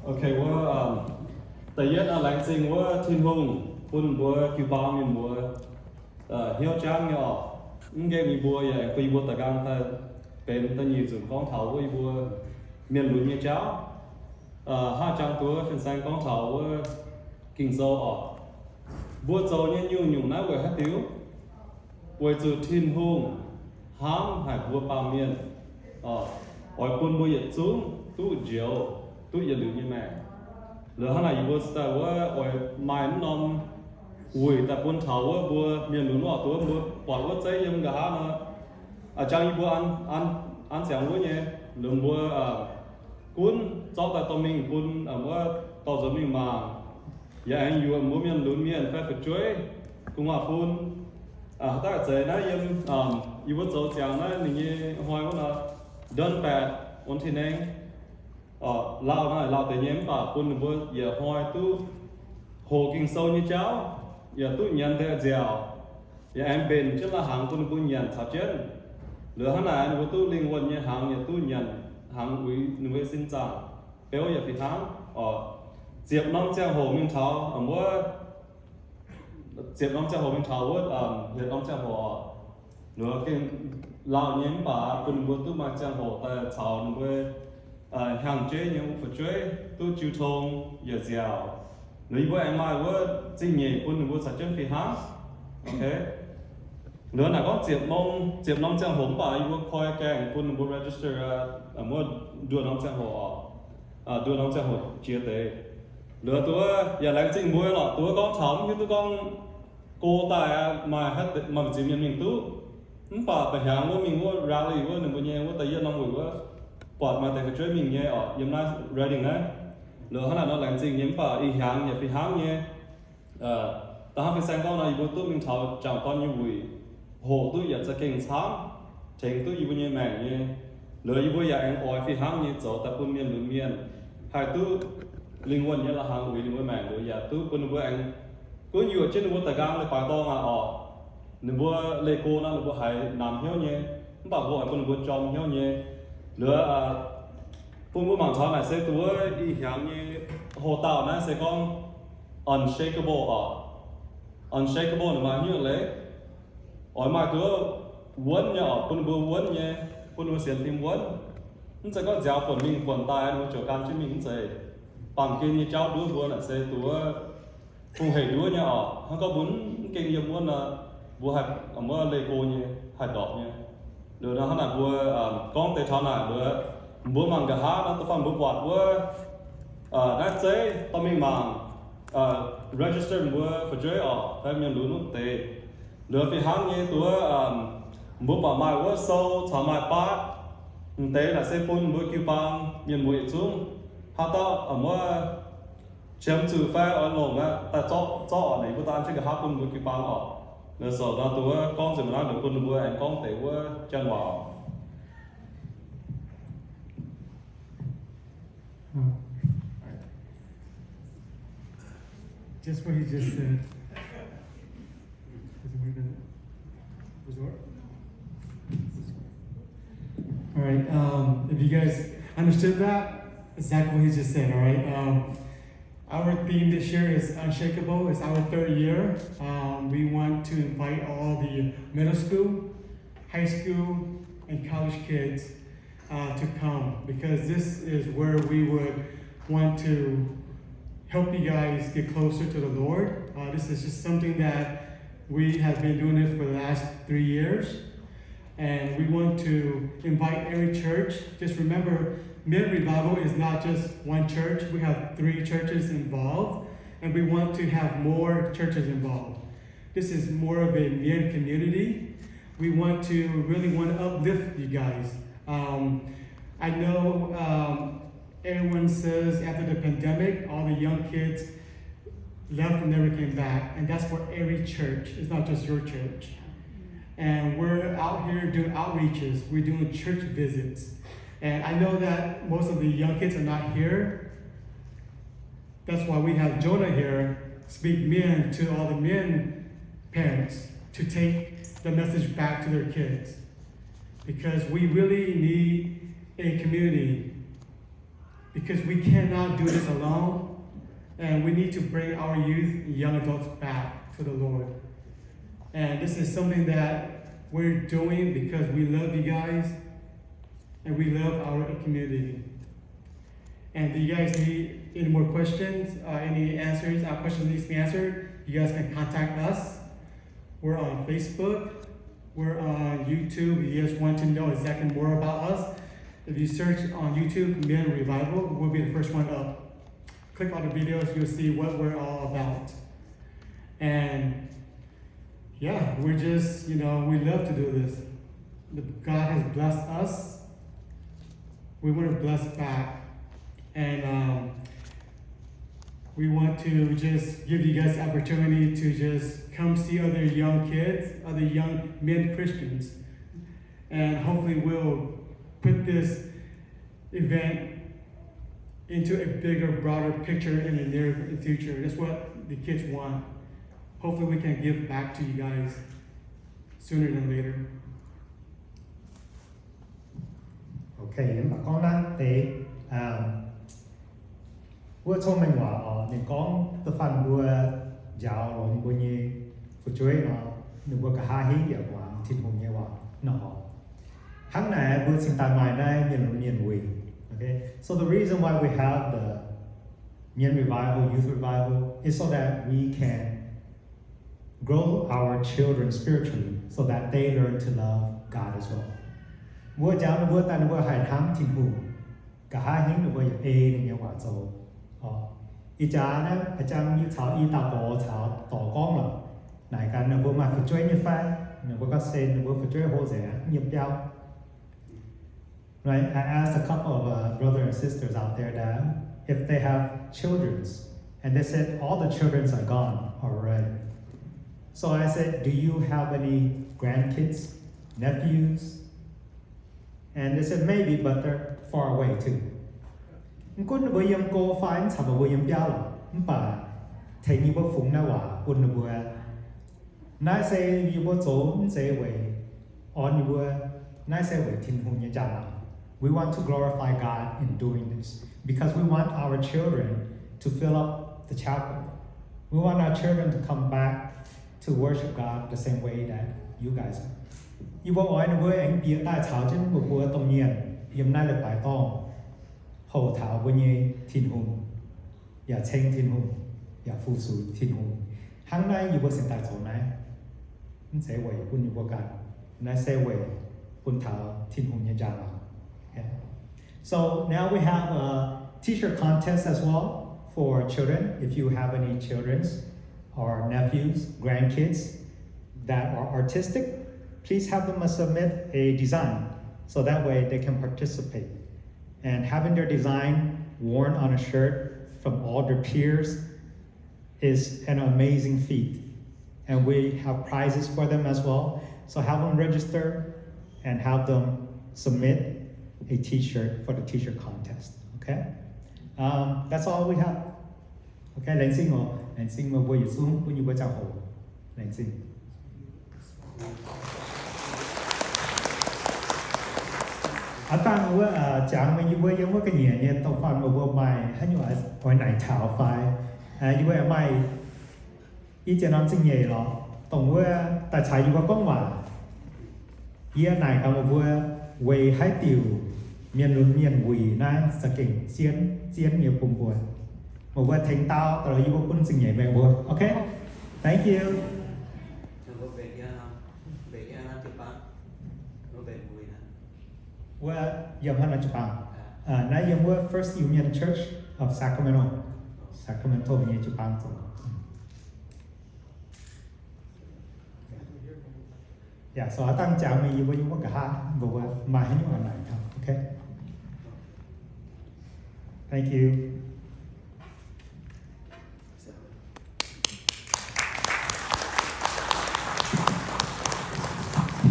Okay, wuov, da'yietv naaiv laengz zingh wuov Tin-Hungh bun mbuo jiu-baang mienh mbuo hnyouv jangv nyei oc. Mv nqemh yie mbuo yaac bun yie mbuo da'nqaang daaih benx da'nyeic nzunc gorngv taux wuov yie mbuo mienh lunx nyei jauv. Hnangv jangx duqv fin-saeng gorngv taux wuov Ging-Sou oc. Mbuo zoux nyei nyungc-nyungc naaiv weic haaix diuc? Weic zuqc Tin-Hungh hnamv haic mbuo baamh mienh, oix bun mbuo yietc zungv duqv njoux, duqv yietc liuz nyei maengc. Liuz hnangv naaic yie mbuo daaih wuov oix maaih mv norm wuic daaih bun taux wuov mbuo mienh lunx oc. Duqv mbuo buatc wuov zeiv yiem nqa'haav nor, jangx yie mbuo an ziangx wuov nyei, liuz mbuo gunv zorqv daaih dorh mingh bun wuov dorh nzuonx mingh mangc. Yaac aengx yuoqc mbuo mienh lunx mienh fai fu'jueiv, gu'nguaaz-fun, haaix dauh zeiz naaiv yiem yie mbuo zoux ziangx naaiv ninh nyei hnoi wuov nor, ndon baeqc wuon tin-neng, lauh naaiv lauh deix nyei, mv baac bun ninh mbuo yietc hnoi duqv hoqc Ging-Sou nyei jauv, yaac duqv nyanc deix nziaauc, yaac aengx mbenc jienv lai-hnaangx bun ninh mbuo nyanc caux jienv. Liuz hnangv naaic ninh mbuo duqv lingh wuonh nyei hnaangx, yaac duqv nyanc hnaangx uix ninh mbuo nyei sin zaangc, beuv yaac fih hnangv oc. Ziepc norm ziangh hoc mingh taux wuov, ziepc norm ziangh hoc mingh taux wuov, hietc norm ziangh hoc oc. Ninh mbuo gengh lauh nyei mv baac bun ninh mbuo duqv maaih ziangh hoc daaih caux ninh mbuo hnyangx-jeiv nyei fu'jueiv duqv jiu tong yaac nziaauc. Liuz yie mbuo aengx maaih wuov zingh nyeic bun ninh mbuo caux jienv fih hnangv. Liuz naaic gorngv ziepc norm ziangh hoc mv baac yie mbuo koi gaengh bun ninh mbuo register wuov nduoh norm ziangh hoc oc. Nduoh norm ziangh hoc jiex deix. Liuz duqv yaac laengz zingh mbuo lorqc, duqv gorngv taux mv hiuv duqv gorngv go daaih maaih maaih ziex mienh mingh duqv. Mv baac ba'hnyangx wuov mingh wuov rally wuov ninh mbuo nyei wuov da'yietv norm wuic wuov, buatc maaih deix fu'jueiv mingh nyei oc, yiem naaiv Redding naaiv. Liuz hnangv naaic nor laengz zingh nyei mv baac ih hnyangx yaac fih hnangv nyei. Da'hnangv fin-saeng gorngv nor, yie mbuo duqv mingh taux jangc dorn nyei wuic, hoqc duqv yaac za'gengh camv, tengx duqv yie mbuo nyei maengc nyei. Liuz yie mbuo yaac aengx oix fih hnangv nyei zoux daaih bun mienh lunx mienh haih duqv lingh wuonh nyei la'hnaangx uix ninh mbuo maengc. Liuz yaac duqv bun ninh mbuo aengx gunv yuoqc jienv ninh mbuo da'nqaang leiz-baaix dorngh aqv oc. Ninh mbuo leih go nor ninh mbuo haiz namx hnyouv nyei, mv baac mbuo oix bun ninh mbuo jorm hnyouv nyei. Liuz bun mbuo mangc taux naaic se duqv ih hnyangx nyei hoqc dauh naaiv se gorngv unshakable oc. Unshakable ninh maaih hnyouv leiz, oix maaih duqv wuonv nyei oc, bun ninh mbuo wuonv nyei, bun ninh mbuo sienx fim wuonv. Mv zeiz gorngv nziaaux buonc mingh buonc daaih ninh mbuo ziouc gan jienv mingh, mv zeiz. Baamh gen nyei jauv nduov mbuo naaic se duqv bungx hec nduov nyei oc. Hnangv gorngv mbuo mv gengh yiem wuonv nor, mbuo haih wuov leih go nyei, haih ndorpc nyei. Liuz nor hnangv naaic mbuo gorngv deix taux naaic, mbuo mangc nqa'haav nor, da'faanh mbuo buatc wuov naaiv zeiv dorh mingh mangc, register mbuo fu'jueiv oc, fai mienh lunx wuov deix. Liuz fih hnangv nyei duqv mbuo buatc maaih wuov sou caux maaih baatv, m'deix naaic se bun mbuo jiu-baang mienh muoz yietc zungv haaix dauh wuov qiemx zuqc fai oix longc aqv, daaih zorqv, zorqv oc, naaic yie mbuo daan jienv nqa'haav bun mbuo jiu-baang oc. Liuz sou nor duqv gorngv nzengc mv naaiv, liuz bun mbuo aengx gorngv deix wuov janx waac oc. Just what he just said. Is it, where did it resort? All right. Um, if you guys understood that, exactly what he just said. All right. Um, our theme this year is Unshakable. It's our third year. Um, we want to invite all the middle school, high school, and college kids uh, to come, because this is where we would want to help you guys get closer to the Lord. Uh, this is just something that we have been doing it for the last three years. And we want to invite every church. Just remember, Mid Revival is not just one church. We have three churches involved, and we want to have more churches involved. This is more of a Mid community. We want to really want to uplift you guys. Um, I know um, everyone says after the pandemic, all the young kids left and never came back. And that's for every church. It's not just your church. And we're out here doing outreaches. We're doing church visits. And I know that most of the young kids are not here. That's why we have Jonah here speak Mien to all the Mien parents to take the message back to their kids. Because we really need a community. Because we cannot do this alone, and we need to bring our youth and young adults back to the Lord. And this is something that we're doing because we love you guys and we love our community. And if you guys need any more questions, uh, any answers, our questions needs to be answered, you guys can contact us. We're on Facebook. We're on YouTube. If you guys want to know exactly more about us, if you search on YouTube, Men Revival, we'll be the first one up. Click on the videos, you'll see what we're all about. And yeah, we're just, you know, we love to do this. God has blessed us. We want to bless back. And um, we want to just give you guys the opportunity to just come see other young kids, other young men Christians. And hopefully we'll put this event into a bigger, broader picture in the near future. That's what the kids want. Hopefully we can give back to you guys sooner than later. Okay, mv baac gorngv naaiv deix, wuov cong-mengh waac oc, ninh gorngv da'faanh mbuo njaaux longx mbuo nyei fu'jueiv nor, ninh mbuo nqa'haav hingv yaac muangx Tin-Hungh nyei waac nor. Hnangv naaic mbuo cingx daaih maaih naaiv mienh lunx mienh wuic. Okay, so the reason why we have the Mien Revival, Youth Revival is so that we can grow our children spiritually so that they learn to love God as well. Mbuo njaaux ninh mbuo daaih ninh mbuo haih hnamv Tin-Hungh, nqa'haav hingv ninh mbuo yaac ei ninh nyei waac zoux. Ih jaax naaiv a'jang yie caux i dauh gorx caux dorc gorngv lorqc, naaic gaax ninh mbuo maaih fu'jueiv nyei fai, ninh mbuo gorngv se ninh mbuo fu'jueiv hlo nzengc aqv, yiem biauv. Right? I asked a couple of uh, brothers and sisters out there that if they have children, and they said all the children are gone already. So I said, do you have any grandkids, nephews? And they said, maybe, but they're far away too. Mv gunv ninh mbuo yiem go fai mv caux mbuo yiem biauv lorqc, mv baac tengx yie mbuo fungx naaiv waac bun ninh mbuo. Naaiv se yie mbuo zoux mv zeiz weic orn yie mbuo, naaiv se weic Tin-Hungh nyei njang-laangc. We want to glorify God in doing this because we want our children to fill up the chapel. We want our children to come back to worship God the same way that you guys are. Yie mbuo oix ninh mbuo aengx bieqc daaih caux jienv mbuo mbuo domh mienh yiem naaiv leiz-baaix dorngh houx taux mbuo nyei Tin-Hungh, yaac ceng Tin-Hungh, yaac fu-sux Tin-Hungh. Hnangv naaiv yie mbuo cingx daaih zoux naaiv. Mv zeiz weic bun yie mbuo ganh. Naaiv se weic bun taux Tin-Hungh nyei njang-laangc. Okay. So now we have a t-shirt contest as well for children. If you have any children or nephews, grandkids that are artistic, please have them submit a design so that way they can participate. And having their design worn on a shirt from all their peers is an amazing feat. And we have prizes for them as well. So have them register and have them submit a t-shirt for the t-shirt contest. Okay? Um, that's all we have. Okay, laengz zingh oc. Laengz zingh meih mbuo yietc zungv bun yie mbuo ziangh hoc. Laengz zingh. Aav dangh wuov, jangx meih yie mbuo yiem wuov ga'nyiec nyei da'faanh meih mbuo maaih haaix nyungc oix naaic taux fai, yie mbuo maaih i ziex norm zingh nyeic lorqc, dongh wuov daaih caux yie mbuo gorngv waac. Yie naaic gaax meih mbuo weic haaix diuc mienh lunx mienh wuic naaiv za'gengh zien, zien nyei bun mbuo. Meih mbuo tengx dau daaih yie mbuo bun zingh nyeic meih mbuo. Okay? Thank you. Wuov yiem haaix norm jiu-baang? Naaiv yiem wuov First Union Church of Sacramento, Sacramento nyei jiu-baang zoux. Yaac so aav dangh jangx meih yie mbuo yiem wuov nqa'haav, mbuo maaih haaix nyungc oix naaic taux. Okay. Thank you.